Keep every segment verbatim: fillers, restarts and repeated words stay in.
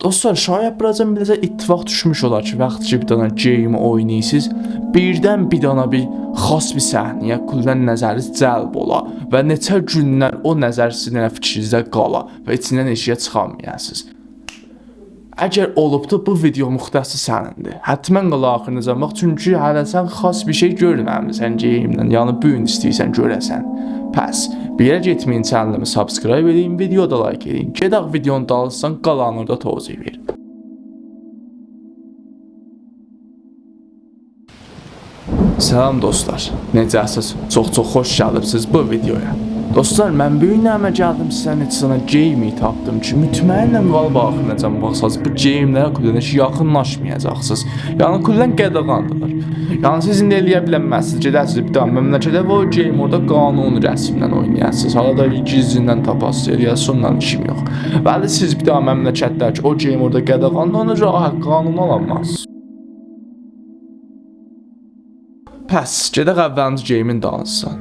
دوستلار، شاید بیرازدان بیله‌زه اتفاق دوشموش اولار کی، وقت کی بیر دانا گیم اویناییرسینیز، بیردن بیر دانا بیر خاص بیر صحنه‌یه کلاً نظرینیز جلب اولا و نئچه گونلر او نظر سیزین ائله فیکرینیزده قالا و ایچیندن ائشیگه چیخامایاسینیز. اگر اولوبدو، بو ویدئو مختص سنیندیر. حتماً قال آخیریناجان باخ، چونکی هله سن خاص بیر شئی گؤرمه‌میسن گیمدن، یعنی بو گون ایسته‌ییرسن گؤره‌سن. پس، بیر یئره گئتمه‌یین، چنلیمی سابسکرایب ائدین، ویدئویا دا لایک ائدین. گئدک ویدئونون دالیسیندان قالانی اورادا توضیح وئریم. سلام دوستلار، نئجه‌سیز؟ چوخ چوخ خوش گلیبسیز بو ویدئویا. دوستلار، من بو گون نمنه گلدیم سیزه، نئچه دانا گیمی تاپدیم کی، مطمئنم قالیب آخیریناجان باخاسینیز، بو گیملره کلاً هئچ یاخینلاشمایاجاقسینیز. یعنی کلاً قدغاندیلار. یعنی سیز ایندی ائلیه بیلمزسینیز، گئده‌سینیز بیر دانا مملکته و او گیمی اورادا قانونی رسمیندن اوینایاسینیز. حالا دا گیزلیندن تاپاسینیز، ائلیه‌سینیز، اونونلا ایشیم یوخ. ولی سیز بیر دانا مملکتده کی، او گیم اورادا قدغاندیر، اونا گؤره آها، قانونی آلانماز. پس، گئدک اولینجی گیمین دالیسینا.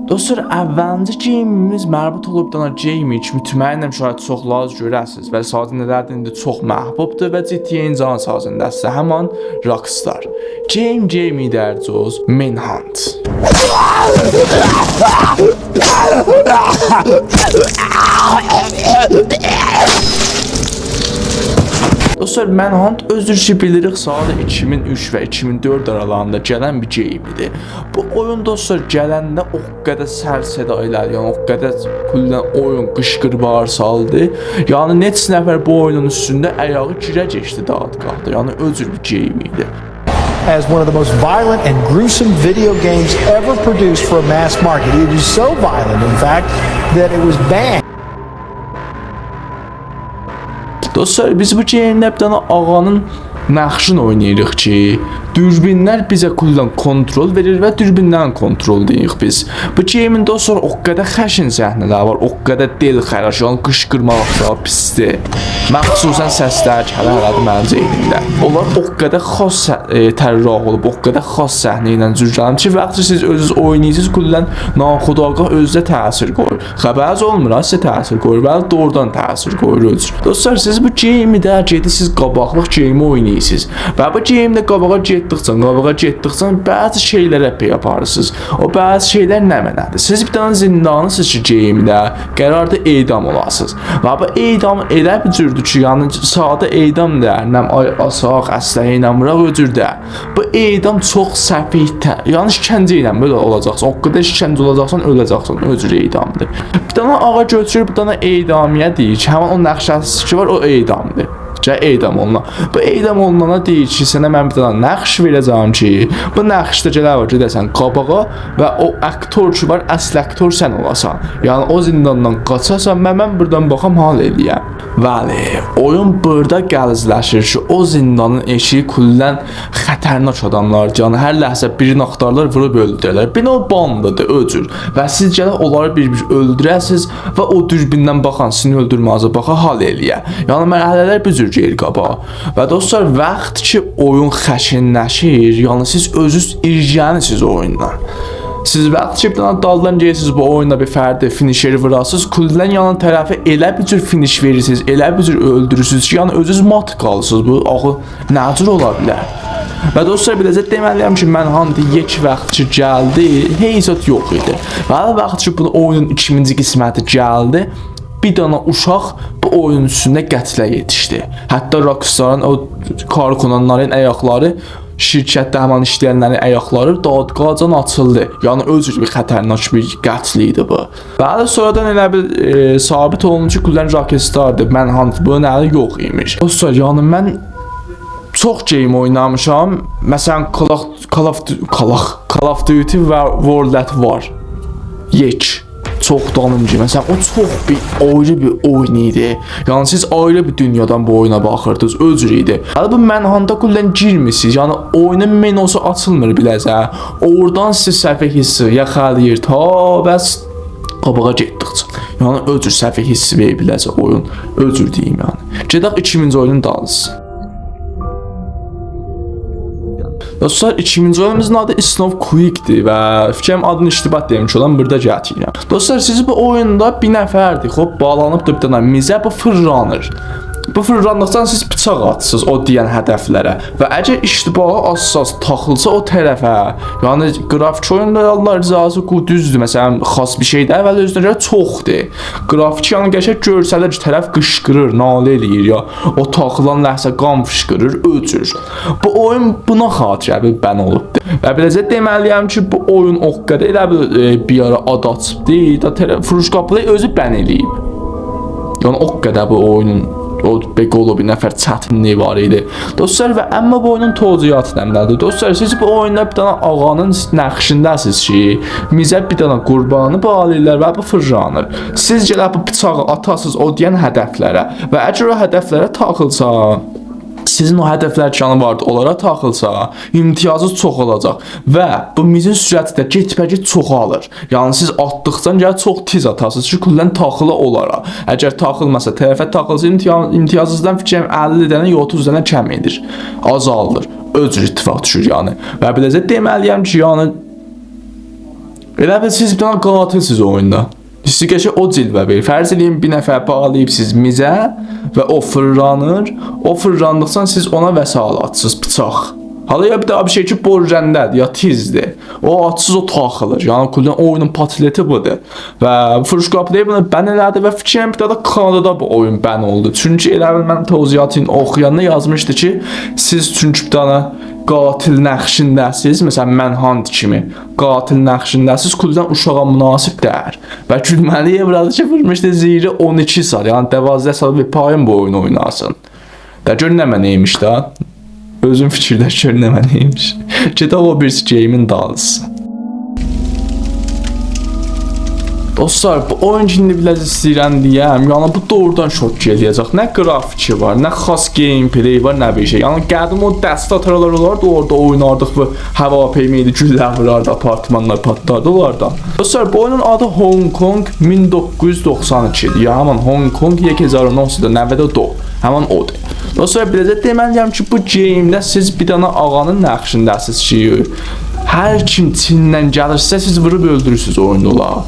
دوستلار، اولینجی گیمیمیز مربوط اولوب دانا گیمی کی، مطمئنم شاید چوخلار گؤره‌سینیز و سازنده‌لر ده ایندی چوخ محبوبدور و جی تی ای-نین جان سازنده‌سی همان راکستار. گیم گیمی در جز منهانت. دوستلار، منهانت اؤزور کی بیلیریک، سال ایکی مین اوچ و ایکی مین دؤرد آرالاریندا گلن بیر گیم ایدی. بو اویون، دوستلار، گلنده او قدر سر صدا ائله‌دی، یعنی او قدر کلاً اویون قیشقیر باغیر سالدی. یعنی نئچه نفر بو اویونون اوستونده آیاغی گیره کئچدی، داد قالخدی. یعنی اؤزور بیر گیم ایدی. As one of the most violent and gruesome video games ever produced for a mass market. It is so violent, in fact, that it was banned. دوستلار، بیز بو گیمده بیر دانا آغانین نقشینی اویناییریق کی، دوربینلر بیزه کلاً کنترل وئریر و دوربینلرین کنترلده‌ییک بیز. بو گیمین، دوستلار، او قدر خشن صحنه‌لر وار، او قدر دلخراش، یعنی قیشقیرماق دا پیسدیر. مخصوصاً سسلر کی، هله هله‌دیر منیم ذهنیمده. اونلار او قدر خاص صح-، ائ، طراحی اولوب، او قدر خاص صحنه ایله جورلنیب کی، وقتی سیز اؤزونوز اویناییرسینیز، کلاً ناخودآگاه اؤزونوزه تأثیر قویور. خبرینیز اولمور ها، سیزه تأثیر قویور، بلی، دوغرودان تأثیر قویور اؤزور. دوستلار، سیز بو گیمده گئدیرسینیز، قاباقلیق گیمی اویناییرسینیز. و بو گیمده قاباغا گئتدیکجه، قاباغا گئتدیکجه بعضی شئیلره پی آپاریرسینیز. او بعضی شئیلر نمنه‌دیر؟ سیز بیر دانا زیندانی‌سینیز کی، گیمده قراردیر اعدام اولاسینیز. و بو اعدام ائله بیر جوردور کی، یعنی ساده اعدام دئییل، نه بیلیم، آی-، آساق، اسلحه ایله ووراق، او جور دئییل. بو اعدام چوخ سفیه، ته-، یعنی شکنجه ایله بئله اولاجاقسان، او قدر شکنجه اولاجاقسان، اؤله‌جکسن، او جور اعدامدیر. بیر دانا آغا گؤتورور، بیر دانا اعدامیه دئییر کی، همین او نقشه‌سی کی وار، او اعدامدیر. گرک اعدام اولونا. بو اعدام اولونانا دئییر کی، سنه من بیر دانا نقش وئره‌جم کی، بو نقشده گرک گئده‌سن قاباغا و او آکتور کی وار، اصل آکتور سن اولاسان. یعنی او زینداندان قاچاسان و من بورادان باخام، حال ائله‌یم. بلی، اویون بورادا غلیظلشیر کی، او زیندانین ائشیگی کلاً خطرناک آداملار، یعنی هر لحظه بیرینی آختاریرلار، ووروب اؤلدوررلر. بیر نوع باندادیر، او جور. و سیز گرک اونلاری بیر-بیر اؤلدوره‌سینیز و او دوربیندن باخان، سیزین اؤلدورمه‌نیزه باخا، حال ائله‌یه. یعنی مرحله‌لر بو جور گئدیر قاباغا. و دوستلار، وقت کی اویون خشنلشیر، یعنی سیز اؤزونوز ایرگنیرسینیز اویوندان. سیز وقت کی بیر دانا دالدان گئدیرسینیز بو اویوندا بیر فردی فینیشر ووراسینیز، کلاً یعنی طرفی ائله بیر جور فینیش وئریرسینیز، ائله بیر جور اؤلدورورسونوز کی، یعنی اؤزونوز مات قالیرسینیز. بو آخی نه جور اولا بیلر؟ و دوستلار، بیله‌زه دئمه‌لی‌یم کی، منهانت یک وقت کی گلدی، هئچ زاد یوخ ایدی. و هر وقت کی بو اویونون ایکینجی قسمتی گلدی، بیر دانا اوشاق بو اویونون اوستونده قتله یئتیشدی. حتی راکستارین، او کار کونانلارین آیاقلاری، شرکتده همان ایشله‌ینلرین آیاقلاری دادگاهجان آچیلدی. یعنی، او جور بیر خطرناک بیر قتل ایدی بو. بلی، سونرادان ائله بیل، ائ، ثابت اولوندو کی، کلاً راکستاردیر، منهانت بونون الی یوخ ایمیش. دوستلار، یعنی من چوخ گیم اوینامیشام. مثلاً، Call of، Call of Du-، Call of، Call of Duty و World at War. یک. چوخدانیم کی، مثلاً، او چوخ بیر آیری بیر اویون ایدی. یعنی، سیز آیری بیر دونیادان بو اویونا باخیردینیز، او جور ایدی. هله بو منهانتا کلاً گیرمیرسینیز. یعنی، اویونون منوسو آچیلمیر بیله‌زه. اورادان سیزی سفیه حیسی یاخالاییر، تا بس قاباغا گئتدیکجه. یعنی، او جور سفیه حیسی وئریر بیله‌زه اویون. او جور دئییم، یعنی. گئدک ایکینجی اویونون دالیسی. دوستلار، ایکینجی اویونوموزون آدی Snow Quake-دیر و فیکریم آدینی اشتباه دئمیش اولام، بورادا گتیریرم. دوستلار، سیز بو اویوندا بیر نفردیر، خوب، باغلانیبدیر بیر دنه میزه، بو فیرلانیر. بو فیرلاندیقجا سیز بیچاق آتیرسینیز او دئین هدفلره. و اگر اشتباهی آتساز، تاخیلسا او طرفه، یعنی گرافیک اویوندا، الله رضاسی، قو-، دوزدور، مثلا، خاص بیر شئی ده، ولی اؤزونه گؤره چوخدور. گرافیک، یعنی، قشنگ گؤرسدیر کی، طرف قیشقیریر، ناله ائله‌ییر یا او تاخیلان لحظه قان فیشقیریر، او جور. بو اویون بونا خاطر بن اولوبدور. و بئله‌جه دئمه‌لی‌یم کی، بو اویون او قدر ائله بیر، ائ، بیر آرا آد آچیبدی، دا طرف فروشگاه پلی اؤزو بن ائله‌ییب. یعنی، او قدر بو اویونون او بیر قولو بیر نفر چتینلیگی وار ایدی. دوستلار، و اما بو اویونون توضیحاتی نمنه‌دیر؟ دوستلار، سیز بو اویوندا بیر دنه آغانین نقشینده‌سیز کی، میزه بیر دنه قوربانی باغلاییرلار و بو فیرلانیر. سیز گرک بو بیچاغی آتاسیز او دئین هدفلره. و اگر او هدفلره تاخیلسا، سیزین او هدفلر کی، یعنی واردی، اونلارا تاخیلسا، امتیازی چوخالاجاق. و بو میزین سرعتی ده گئت‌به‌گئت چوخالیر. یعنی سیز آتدیقجا گرک چوخ تئز آتاسیز کی، کلاً تاخیلا اونلارا. اگر تاخیلماسا، طرفه تاخیلسا، امتیا-، امتیازینیزدان فیکریم اللی دنه یا اوتوز دنه کم ائدیر. آزالدیر. او جور اتفاق دوشور، یعنی. و بئله‌جه دئمه‌لی‌یم کی، یعنی، ائله بیل سیز بیر دنه قاتل‌سیز اویوندا. سیزی قشنگ او جلوه وئریر. فرض ائله‌یین، بیر نفر باغلاییبسیز میزه و او فیرلانیر. او فیرلاندیقجا سیز اونا وسایل آتیرسینیز، بیچاق. حالا یا بیر داها بیر شئی کی، برنده‌دیر، یا تئزدیر. او آتیرسیز، او تاخیلیر. یعنی، کلاً اویونون پاتلتی بودور. و فروشگاه پلی بونو بن ائله‌دی و فیکریم بیر داها دا کانادادا بو اویون بن اولدو. چونکی ائله بیل من توضیحاتینی اوخویاندا یازمیشدی کی، سیز چونکی بیر دنه قاتل نقشینده‌سیز، مثلا، منهانت کیمی قاتل نقشینده‌سیز، کلاً اوشاغا مناسب دئییل. و گولمه‌لی یئری بورادیر کی، وورموشدو زیرو اون ایکی سال، یعنی دوازده سال بیر پایین بو اویونو اویناسین. دا گؤر نمنه ایمیش دا. اؤزون فیکیرلش گؤر نمنه ایمیش. گئدک او بیریسی گیمین دالیسی. دوستلار، بو اویون کی، ایندی بیر آز ایسته‌ییرم دئیم، یعنی بو دوغرودان شوک ائله‌یه‌جک. نه گرافیکی وار، نه خاص گیم‌پلی وار، نه بیر شئی. یعنی قدیم او دسته آتارلار اولاردی، اورادا اویناردیق، بو هواپیما ایدی، گولله ووراردی، آپارتمانلار پاتلاردی اونلاردان. دوستلار، بو اویونون آدی هونگ کونگ مین دوققوز یوز دوخسان ایکی ایدی. یا همان هونگ کونگ یک هزار و نهصد و نود و دو. همان اودور. دوستلار، بئله‌جه دئمه‌لی‌یم کی، بو گیمده سیز بیر دنه آغانین نقشینده‌سیز کی، هر کیم چیندن گلیرسه، سیز ووروب اؤلدورورسونوز اویوندا اونلاری.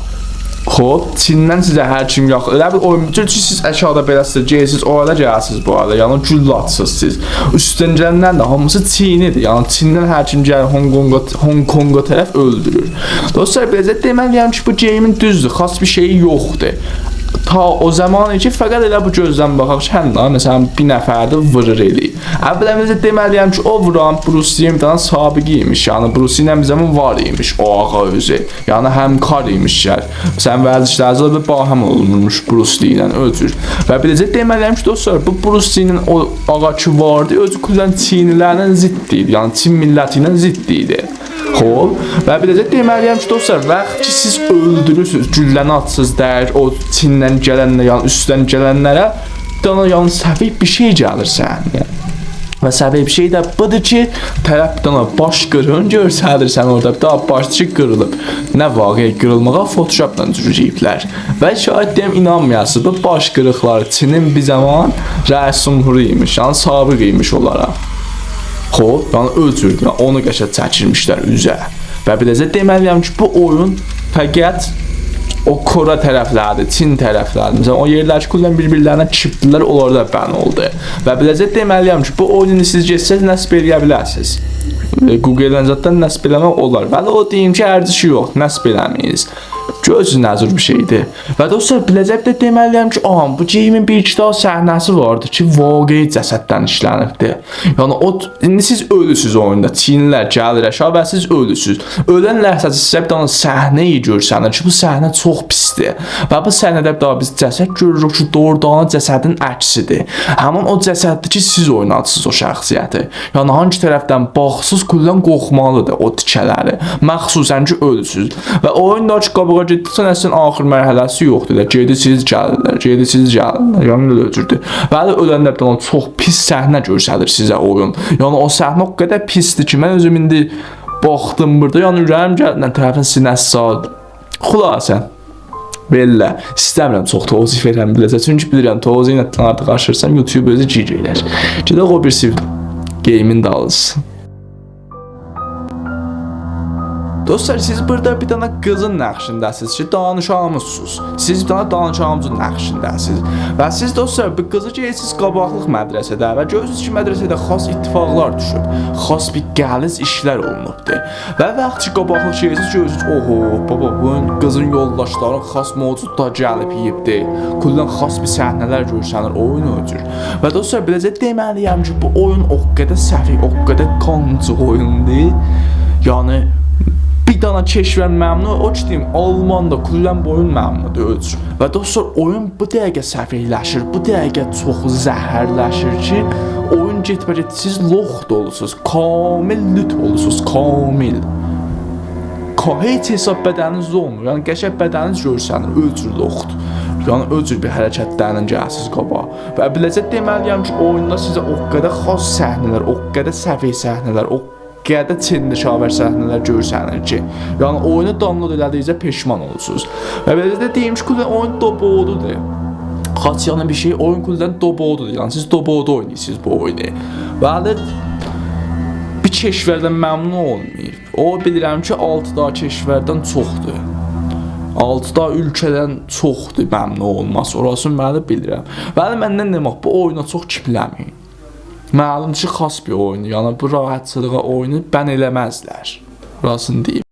خوب، چیندن سیزه هر کیم یاخ-، ائله بیر اویون بوتور کی، سیز آشاغیدا بئله‌سیز، گئدیرسینیز، اورادا گلیرسینیز بو آرادا، یعنی گولله آتیرسینیز سیز. اوستدن گلنلرین ده هامیسی چینی‌دیر، یعنی چیندن هر کیم گلیر هونگ کونگا، هونگ کونگا طرف اؤلدورور. دوستلار، بئله‌جه دئمه‌لی‌یم کی، بو گیمین دوزدور، خاص بیر شئیی یوخدور. تا او زامان کی، فقط ائله بو گؤزدن باخاق کی، هه، مثلا، بیر نفردیر، وورور ائله‌ییر. اولاً، بئله‌جه دئمه‌لی‌یم کی، او ووران بروس لی‌نین بیر دنه سابقه‌سی ایمیش، یعنی بروس لی ایله بیر زامان وار ایمیش او آغا اؤزو. یعنی همکار ایمیشلر. مثلا، ورزشلرده ده باهم اولونورموش بروس لی ایله، او جور. و بئله‌جه دئمه‌لی‌یم کی، دوستلار، بو بروس لی‌نین او آغا کی واردی، اؤزو کلاً چینی‌لرله ضد ایدی، یعنی چین میللتی ایله ضد ایدی. خوب، و بئله‌جه دئمه‌لی‌یم کی، دوستلار، وقت کی سیز اؤلدورورسونوز، گولله‌نی آتیرسینیز دیر، او چیندن گلنلره، یعنی اوستدن گلنلره، بیر دنه، یعنی، سفیه بیر شئی گلیر سنین، یعنی. و سفیه بیر شئی ده بودور کی، طرف بیر دنه باش قیریغین گؤرسدیر سنه اورادا، بیر دنه باش کی قیریلیب. نه واقعی قیریلماغا، فوتوشاپلا دوزلدیبلر. و شاید دئیم، اینانمایاسینیز، بو باش قیریقلاری چینین بیر زامان رئیس جمهورو ایمیش، یعنی سابق ایمیش اونلارا. خوب، یعنی او جور، یعنی اونو قشنگ چکیرمیشلر اوزه. و بئله‌جه دئمه‌لی‌یم کی، بو اویون فقط او کره طرفلردیر، چین طرفلردیر. مثلا، او یئرلر کی، کلاً بیر-بیرلرینه چیپدیلر، اونلار دا بن اولدو. و بئله‌جه دئمه‌لی‌یم کی، بو اویونو سیز گئتسز نصب ائله‌یه بیلرسینیز. ائ، گوگلدن زاددان نصب ائله‌مک اولار. ولی او دئییم کی، ارزشی یوخ، نصب ائله‌مه‌ییز. گؤرورسوز نه جور بیر شئیدیر. و دوستلار، بئله‌جه ده دئمه‌لی‌یم کی، آها، بو گیمین بیر-ایکی دنه صحنه‌سی واردی کی، واقعی جسددن ایشلنیبدی. یعنی، او، ایندی سیز اؤلوسوز اویوندا، چینی‌لر گلیر آشاغی و سیز اؤلوسوز. اؤلن لحظه‌سی سیزه بیر دنه صحنه گؤرسنیر کی، بو صحنه چوخ پیسدیر. و بو صحنه‌ده بیر دنه بیز جسد گؤروروک کی، دوغرودان جسدین عکسیدیر. همین او جسددیر کی، سیز اویناجاقسینیز او شخصیتی. یعنی، هانگی طرفدن باخسیز، کلاً قورخمالیدیر او تیکه‌لری. مخصوصاً کی، اؤلوسوز. و اویون دا کی، قاباغا گئتدیکجه اصلاً آخر مرحله‌سی یوخدور. ائله گئدیرسینیز، گلیرلر، گئدیرسینیز، گلیرلر. یعنی، ائله او جوردور. ولی اؤلنده بیر دنه چوخ پیس صحنه گؤرسدیر سیزه اویون. یعنی، او صحنه او قدر پیسدیر کی، من اؤزوم ایندی باخدیم بورادا، یعنی، اوره‌ییم گلدی، طرفین سینه‌سی ساغ. خلاصه، بئله، ایسته‌میرم چوخ توضیح وئرم بیله‌جه. چونکی بیلیرم، توضیح ایله آرتیق آشیرسام، یوتیوب اؤزو گیر گئدر. گئدک او بیریسی گیمین دالیسی. دوستلار، سیز بورادا بیر دنه قیزین نقشینده‌سینیز کی، دانش‌آموزسوز. سیز بیر دنه دانش‌آموزون نقشینده‌سینیز. و سیز، دوستلار، بو قیزی گئدیرسینیز قاباقلیق مدرسه‌ده و گؤرورسونوز کی، مدرسه‌ده خاص اتفاقلار دوشوب. خاص بیر غلیظ ایشلر اولونوبدور. و وقتی کی، قاباقلیق گئدیرسینیز، گؤرورسونوز، اوهو، بابا، بونون قیزین یولداشلاری خاص موجودلار گلیب یئییبدی. کلاً خاص بیر صحنه‌لر گؤرسنیر، اویون او جور. و دوستلار، بیله‌جه دئمه‌لی‌یم کی، بو اویون او قدر سفیه، او قدر قانجیق اویوندور. یعنی، بیر دنه کشور ممنوع، او کی دئییم، آلمان دا کلاً بو اویون ممنوعدور، او جور. و دوستلار، اویون بو دقیقه سفیه‌لشیر، بو دقیقه چوخ زهرلشیر کی، اویون گئت‌به‌گئت سیز لخت اولورسونوز، کامل لوت اولورسونوز، کامل. کا-، هئچ حساب بدنینیز اولمور، یعنی قشنگ بدنینیز گؤرسنیر، او جور لخت. یعنی او جور بیر حرکتلرله گلسیز قاباغا. و بیله‌جه دئمه‌لی‌یم کی، اویوندا سیزه او قدر خاص صحنه‌لر، او قدر سفیه صحنه‌لر، او قدر چنده‌شاور صحنه‌لر گؤرسنیر کی، یعنی اویونو دانلود ائله‌دیگینیزه پشیمان اولورسونوز. و بیله‌جه ده دئییم کی، کلاً اویون دوبودودور. خاص یعنی بیر شئی، اویون کلاً دوبودودور. یعنی سیز دوبودا اویناییرسینیز بو اویونو. و هله بیر کشوردن ممنوع اولماییب. او، بیلیرم کی، آلتی دانا کشوردن چوخدور. آلتی دانا اؤلکه‌دن چوخدور ممنوع اولماسی. اوراسینی من ده بیلیرم. ولی مندن دئمک، بو اویونا چوخ کیپله‌مه‌یین. معلوم کی، خاص بیر اویوندور. یعنی، بو راحتچیلیغا اویونو بند ائله‌مزلر. اوراسینی دئییم.